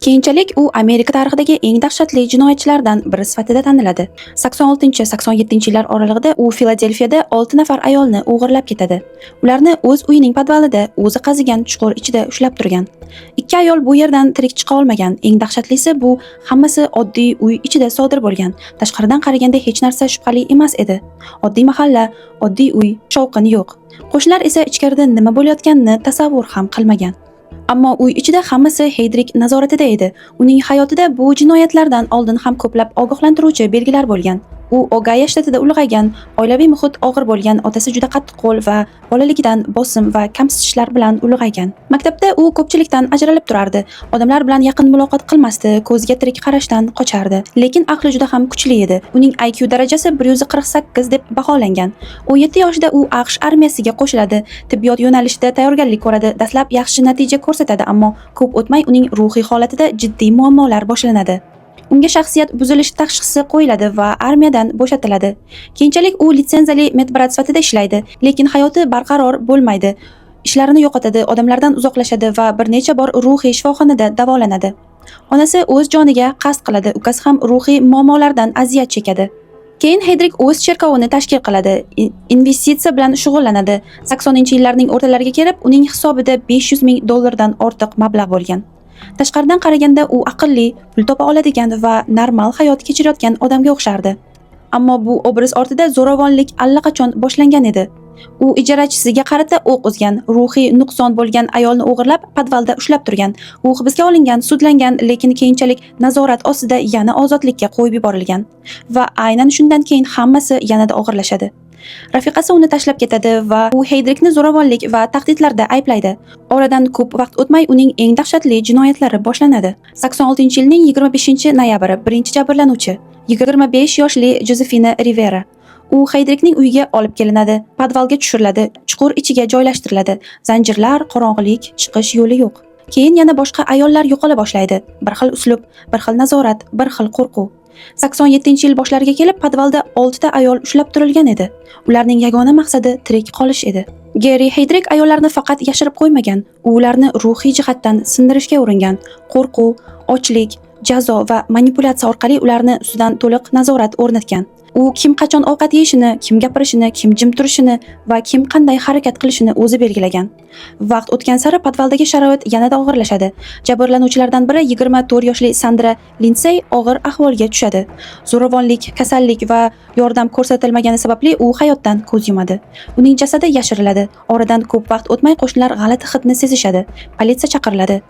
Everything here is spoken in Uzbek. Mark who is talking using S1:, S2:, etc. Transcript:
S1: Keyinchalik u Amerika tarixidagi eng dahshatli jinoyatchilardan biri sifatida taniladi. 86-87-yillar oralig'ida u Filadelfiyada 6 nafar ayolni o'g'irlab ketadi. Ularni o'z uyining podvalida o'zi qazigan chuqur ichida ushlab turgan. Ikki ayol bu yerdan tirik chiqa olmagan. Eng dahshatlisi, bu hammasi oddiy uy ichida sodir bo'lgan. Tashqaridan qaraganda hech narsa shubhali emas edi. Oddiy mahalla, oddiy uy, shovqin yo'q. Qo'shnilar esa ichkarida nima bo'layotganini tasavvur ham qilmagan. Ammo uy ichida hammasi Heydrik nazoratida edi. Uning hayotida bu jinoyatlardan oldin ham ko'plab ogohlantiruvchi belgilar bo'lgan. U Ogayo shtatida ulg'aygan, oilaviy muhit og'ir bo'lgan, otasi juda qattiqqo'l va bolaligidan bosim va kamsitishlar bilan ulg'aygan. Maktabda u ko'pchilikdan ajralib turardi, odamlar bilan yaqin muloqot qilmasdi, ko'zga tirik qarashdan qochardi. Lekin aqli juda ham kuchli edi. Uning IQ darajasi 148 deb baholangan. 17 yoshida u AQSh armiyasiga qo'shiladi, tibbiyot yo'nalishida tayyorgarlik ko'radi. Dastlab yaxshi natija ko'rsatadi, ammo ko'p o'tmay uning ruhiy holatida jiddiy muammolar boshlanadi. Unga shaxsiyat buzilishi tashxisi qo'yiladi va armiyadan bo'shatiladi. Keyinchalik u litsenziyali медбрат sifatida ishlaydi, lekin hayoti barqaror bo'lmaydi. Ishlarini yo'qotadi, odamlardan uzoqlashadi va bir necha bor ruhiy shifoxonada davolanadi. Onasi o'z joniga qasd qiladi, ukasi ham ruhiy muammolardan aziyat chekadi. Keyin Heydrik o'z cherkovini tashkil qiladi, investitsiya bilan shug'ullanadi. 80-yillarning o'rtalariga kelib, uning hisobida 500 ming dollardan ortiq mablag' bo'lgan. Tashqaridan qaraganda u aqlli, pul topa oladigan va normal hayot kechirayotgan odamga o'xshardi. Ammo bu obraz ortida zo'ravonlik allaqachon boshlangan edi. U ijarachisiga qarata o'q uzgan, ruhiy nuqson bo'lgan ayolni o'g'irlab, podvalda ushlab turgan. U hibsga olingan, sudlangan, lekin keyinchalik nazorat ostida yana ozodlikka qo'yib yuborilgan. Va aynan shundan keyin hammasi yanada og'irlashadi. Rafiqasi uni tashlab ketadi va u Heydrikni zo'ravonlik va tahdidlarda ayblaydi. Oradan ko'p vaqt o'tmay uning eng dahshatli jinoyatlari boshlanadi. 86-yilning 25-noyabri, birinchi jabrlanuvchi 25 yoshli Jozefina Rivera. U Heydrikning uyiga olib kelinadi, podvalga tushiriladi, chuqur ichiga joylashtiriladi. Zanjirlar, qorong'ilik, chiqish yo'li yo'q. Keyin yana boshqa ayollar yo'qola boshlaydi. Bir xil uslub, bir xil nazorat, bir xil qo'rquv. 87-yil boshlariga kelib podvalda 6 ta ayol ushlab turilgan edi. Ularning yagona maqsadi tirik qolish edi. Geri Heydrik ayollarni faqat yashirib qo'ymagan, u ularni ruhiy jihatdan sindirishga uringan. Qo'rquv, ochlik, jazo va manipulyatsiya orqali ularni ustidan to'liq nazorat o'rnatgan. U kim qachon ovqat yeyishini, kim gapirishini, kim jim turishini va kim qanday harakat qilishini o'zi belgilagan. Vaqt o'tgan sari podvaldagi sharoit yanada og'irlashadi. Jabrlanuvchilardan biri, 24 yoshli Sandra Lindsey, og'ir ahvolga tushadi. Zo'ravonlik, kasallik va yordam ko'rsatilmagani sababli u hayotdan ko'z yumadi. Uning jasadi yashiriladi. Oradan ko'p vaqt o'tmay qo'shnilar g'alati hidni sezishadi. Politsiya chaqiriladi.